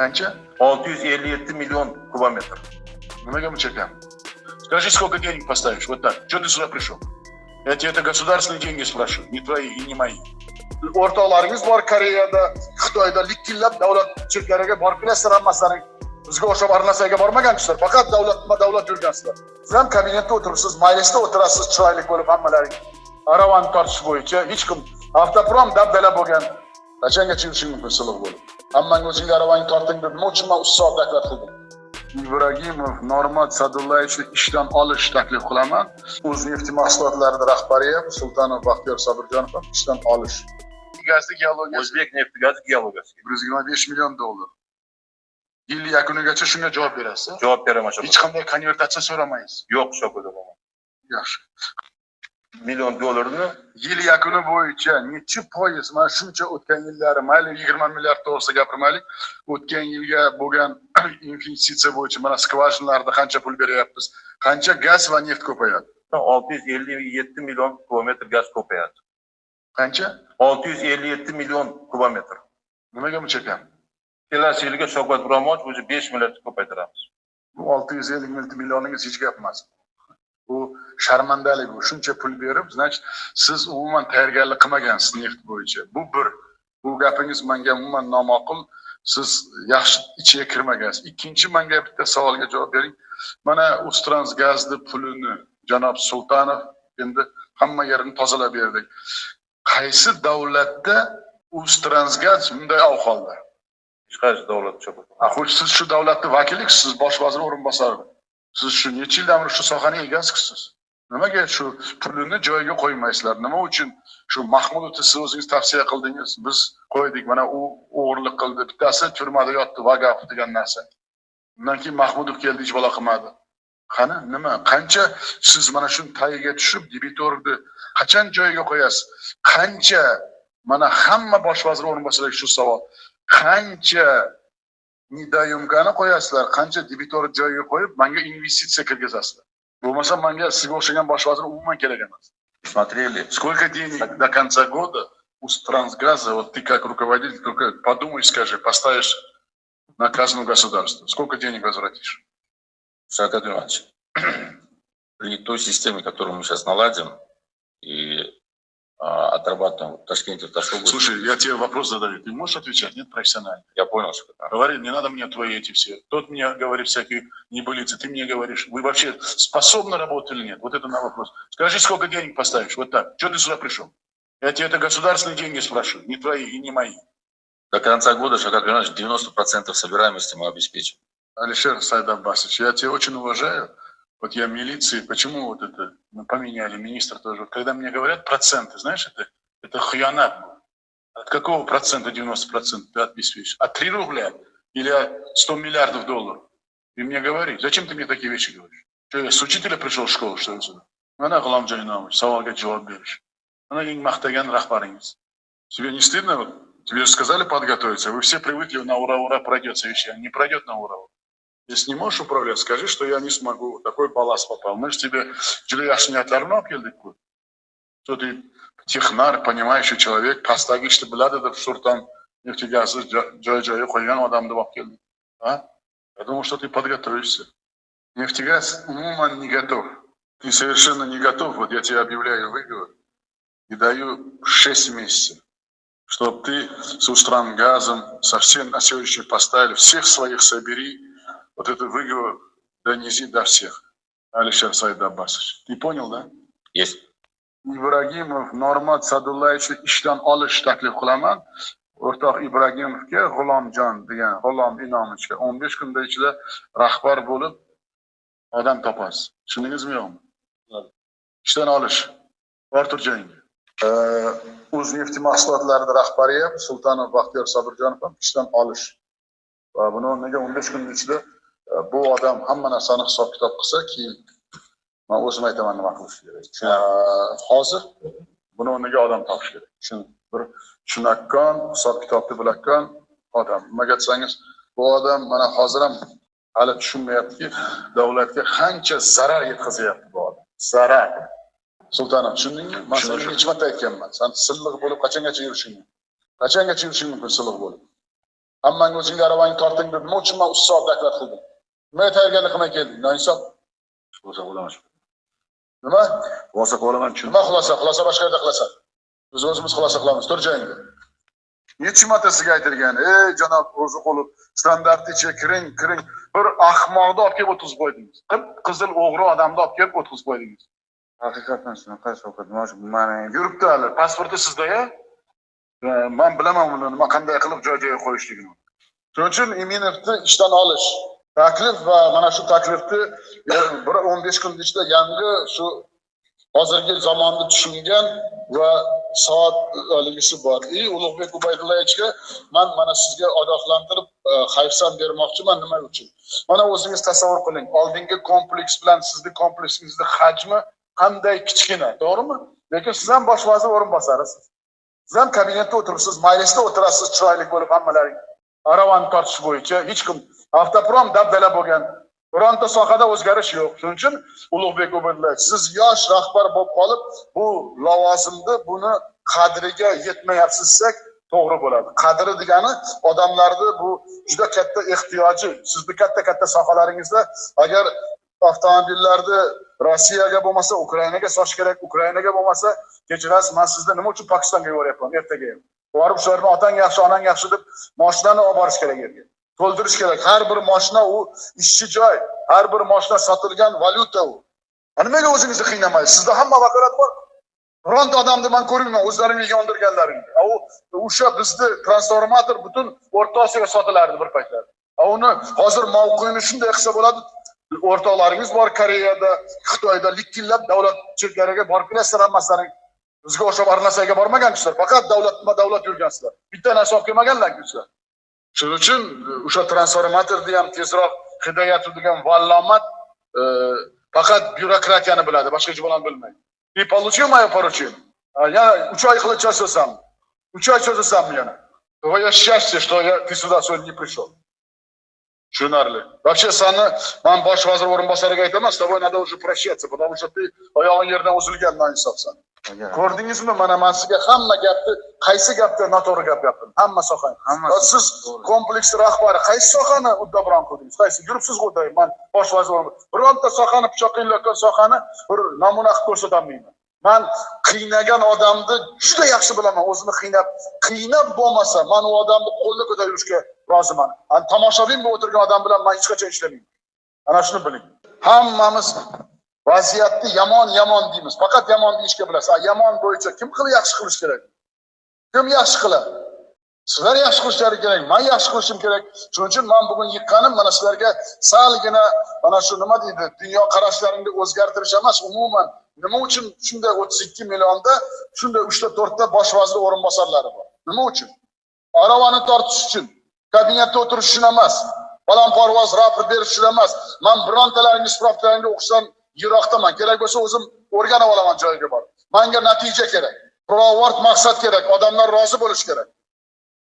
Qancha? 657 million kubometr. Nimaga buncha kam? Скажи, сколько денег поставишь? Вот так. Что ты сюда пришел? Я тебе это государственные деньги спрашиваю, не твои и не мои. O'rtoqlaringiz bor Koreyada, Xitoyda, likillab davlat chetlariga borib kelasizlar hammasilaring. Bizga o'xshab har narsaga bormagansizlar, faqat davlatma davlat yurgansizlar. Siz ham kabinetda o'tiribsiz, majlisda o'tirasiz chiroyli bo'lib hammalaring. Aravani tortish bo'yicha hech kim avtoprom dabdala bo'lgan. Qachongacha yurishing mumkin silliq bo'lib? Hammang o'zingga aravangni torting deb nima uchun man 3 soat доклад qildim? Ibragimov Normat Sadullayevichni ishdan olish taklif qilaman. O'zneft mahsulotlarini rahbari ham, Sultonov Baxtiyor Sobirjonov ham ishdan olish. Gazni geologiyasi. O'zbek nefti gazi geologiyasi. 125 million dollar. Yil yakunigacha shunga javob berasiz. Javob beraman, Shavkat. Hech qanday konvertatsiya so'ramaysiz. Yo'q, Shavkat Ibrahimovic. Yaxshi. Million dollarni. Yil yakuni bo'yicha nechi foiz mana shuncha o'tgan yillari, mayli, 20 milliard to'g'risida gapirmaylik, o'tgan yilga bo'lgan investitsiya bo'yicha mana скважина larda qancha pul beryapmiz, qancha gaz va neft ko'payadi? 657 million kubometr gaz ko'payadi. Qancha? 657 million kubometr. Nimaga buncha kam? Kelasi yilga, Shavkat Ibrahimovich, уже 5 milliard ko'paytiramiz. Bu 650 millioningiz hech gap emas, bu sharmandalik. Bu shuncha pul berib, значит, siz umuman tayyorgarlik qilmagansiz neft bo'yicha. Bu bir, bu gapingiz menga umuman noma'qul, siz yaxshi ichiga kirmagansiz. Ikkinchi, menga bitta savolga javob bering. Mana Uztransgazni pulini janob Sultonov endi hamma yerini tozalab berdik. Qaysi davlatda Uztransgaz bunday ahvolda? Hech qaysi davlat, Shavkat. A, xo'sh, siz shu davlatni vakilisiz, siz bosh vazir o'rinbosari. Siz shu necha yildan beri shu sohani egasiz. Nimaga shu pulini joyiga qo'ymaysizlar? Nima uchun shu Mahmudovni siz o'zingiz tavsiya qildingiz, biz qo'ydik, mana u o'g'irlik qildi, bittasi turmada yotdi, Vagapov degan narsa. Undan keyin Mahmudov keldi, hech balo qilmadi. Qani, nima, qancha siz mana shuni tagiga tushib, debitorni qachon joyiga qo'yasiz? Qancha, mana hamma bosh vazir o'rinbosariga shu savol. Qancha недоимка ni qo'yasizlar, qancha debitorni joyiga qo'yib, manga investitsiya kirgizasizlar? Bo'lmasa manga sizga o'xshagan bosh vazir umuman kerak emas. Смотрели. Сколько денег до конца года у Трансгаза, вот ты как руководитель, только подумай, скажи, поставишь на казну государства? Сколько денег возвратишь? Шавкат Иванович, при той системе, которую мы сейчас наладим и отрабатываем в Ташкенте, в Ташобласти. Слушай, я тебе вопрос задаю. Ты можешь отвечать? Нет, профессионально. Я понял, Шавкат Иванович. Говори, не надо мне твои эти все. Тот мне говорит всякие небылицы, ты мне говоришь. Вы вообще способны работать или нет? Вот это на вопрос. Скажи, сколько денег поставишь? Вот так. Что ты сюда пришел? Я тебе это государственные деньги спрашиваю, не твои и не мои. До конца года, Шавкат Иванович, 90% собираемости мы обеспечим. Алишер Сайдаббасович, я тебя очень уважаю. Вот я милиции, почему вот это, мы поменяли, министр тоже. Вот когда мне говорят проценты, знаешь, это хуянат был. От какого процента 90% ты отписываешь? От 3 рубля или от 100 миллиардов долларов? Ты мне говори. Зачем ты мне такие вещи говоришь? Что, я с учителя пришел в школу, что ли, сюда? Mana G'ulomjon Inomov, savolga javob berish. Mana eng maqtagan rahbaringiz. Тебе не стыдно? Вот, тебе же сказали подготовиться. Вы все привыкли, на ура-ура пройдет совещание. Не пройдет на ура. Если не можешь управлять, скажи, что я не смогу. Такой балласт попал. Мы же тебе juda yaxshi niyatlar olib keldik-ku. Что ты технарь, понимающий человек, pastdagi ishni biladi deb Surton neftegazni joy joyiga qo'ygan odam deb olib keldik. А? Я думал, что ты подготовишься. Нефтегаз umuman не готов. Ты совершенно не готов. Вот я тебе объявляю выговор и даю 6 месяцев, чтобы ты с Узтрансгазом, со всем на сегодняшний поставили, всех своих собери, вот этот выговор донеси до всех. Алишер Сайдаббасович. Ты понял, да? Есть. Ibragimov Normat Sadullayevichni ishdan olish taklif qilaman. O'rtoq Ibragimovga, G'ulomjon degan G'ulom Inomovichga 15 kunda ichida rahbar bo'lib odam topasiz. Tushundingizmi, yo'qmi? Ishdan olish. Bor, tur joyingga. O'zneft mahsulotlarini rahbari ham, Sultonov Baxtiyor Sobirjonov ham ishdan olish. Va buni o'rniga 15 kun ichida bu odam hamma narsani hisob kitob qilsa, keyin man o'zim aytaman nima qilish kerak. Hozir buni o'rniga odam topish kerak. Bir tushunakon, hisob kitobni bilakon odam. Nimaga desangiz, bu odam mana hozir ham hali tushunmayaptiki, davlatga qancha zarar yetkazyapti bu odam. Zarar. Sultonov, tushundingmi? Man senga Tushundim. Necha marta aytganman. San silliq bo'lib qachongacha yurishing mumkin? Qachongacha yurishing mumkin silliq bo'lib? Hammang o'zingni aravangni torting deb nima uchun man 3 soat доклад qildim? Nimaga tayyorgarlik qilmay kelding? Noinsof. Xulosa qilaman. Nima? Xulosa qilaman. Nima xulosa? Xulosa boshqa yerda qilasan. Biz o'zimiz xulosa qilamiz. Tur joyingda. Necha marta sizga aytilgan, ey janob Ro'ziqulov, standart ichiga kiring, kiring. Bir ahmoqni olib kelib o'tkazib qo'ydingiz. Qip qizil o'g'ri odamni olib kelib o'tkazib qo'ydingiz. Haqiqatan shunaqa, Shavkat Miromonovich, mana Yuribdi hali. Pasporti sizda-ya? Man bilaman uni nima qanday qilib joy-joyiga qo'yishligini. Shuning uchun Iminovni ishdan olish taklif va mana shu taklifni bir 15 kun ichida yangi shu hozirgi zamonni tushungan va soat haligisi bor. И Ulug'bek Ubaydullayevichga man mana sizga ogohlantirib, hayfsan bermoqchiman. Nima uchun? Mana o'zingiz tasavvur qiling. Oldingi kompleks bilan sizni kompleksingizni hajmi qanday kichkina, to'g'rimi? Lekin siz ham bosh vazir o'rinbosarisiz. Siz ham kabinetda o'tiribsiz, majlisda o'tirasiz, chiroyli bo'lib hammalaring. Aravani tortish bo'yicha hech kim avtoprom dabdala bo'lgan. Bironta sohada o'zgarish yo'q. Shuning uchun Ulug'bek Ubaydullayev, siz yosh rahbar bo'lib qolib, bu lavozimni, buni qadriga yetmayapsiz desak to'g'ri bo'ladi. Qadri degani odamlarni bu juda katta ehtiyoji. Sizni katta-katta sohalaringizda agar avtomobillarni Rossiyaga bo'lmasa Ukrainaga sotish kerak, Ukrainaga bo'lmasa, kechirasiz, men sizni nima uchun Pokistonga yuboryapman ertaga ham. Borib shularni otang yaxshi, onang yaxshi deb mashinani olib borish kerak yerga. To'ldirish kerak. Har bir mashina u ishchi joy, har bir mashina sotilgan valyuta u. Nimaga o'zingizni qiynamaysiz? Sizda hamma vakolat bor. Bironta odamni men ko'rmayman o'zlaringni yondirganlaringni. U o'sha bizni transformator butun O'rta Osiyoga sotilardi bir paytlar. Uni hozir mavqeini shunday qilsa bo'ladi. O'rtoqlaringiz bor Koreyada, Xitoyda likillab davlat cheklariga borib kelasizlar hammalaring. Bizga o'xshab har narsaga bormagansizlar. Faqat davlatma davlat yurgansizlar. Bitta narsa olib kelmaganlar sizlar. Shuning uchun o'sha transformatorni ham tezroq Hidoyatov degan vallomat faqat byurokratiyani biladi, boshqa hech bo'lani bilmaydi. Ты получил мое поручение? Я 3 oy qilib cho'zasam. 3 oy cho'zasammi yana? Твое счастье, что ты сюда сегодня не пришел. Tushunarli. Вообще sani man bosh vazir o'rinbosariga aytaman, с тобой надо уже прощаться, потому что ты oyog'ing yerdan uzilgan noinsofsan. Ko'rdingizmi, mana man sizga hamma gapni, qaysi gapda noto'g'ri gap gapirdim? Hamma sohani. Hammasi Siz to'g'ri. Kompleks rahbari qaysi sohani uddaburon qildingiz? Qaysi? Yuribsiz xudoy, man bosh vazir bironta sohani, pichoq qiynayotgan sohani bir namuna qilib ko'rsatolmayman. Man qiynagan odamni juda yaxshi bilaman, o'zini qiynab, qiynab bo'lmasa, man u odamni qo'lda ko'tarib yurishga roziman. Ani tomoshabin bo'lib o'tirgan odam bilan man hech qachon ishlamayman. Ana shuni biling. Hammamiz vaziyatni yomon yomon deymiz. Faqat yomon deyishga bilasiz. Yomon bo'yicha kim qilib yaxshi qilish kerak? Kim yaxshi qiladi? Sizlar yaxshi qilishlari kerak, men yaxshi qilishim kerak. Shuning uchun men bugun yiqqanim mana sizlarga salgina mana shu nima deydi, dunyo qarashlaringni o'zgartirish emas, umuman nima uchun shunday 32 millionda shunday 3 ta 4 ta bosh vazir o'rinbosarlari bor? Nima uchun? Aravani tortish uchun, kabinetda o'tirish uchun emas, balandparvoz raport berish uchun emas. Men birontalaringiz spravkalaringni o'qishdan yiroqdaman. Kerak bo'lsa o'zim o'rganib olaman joyiga borib. Menga natija kerak. Pirovard maqsad kerak, odamlar rozi bo'lishi kerak.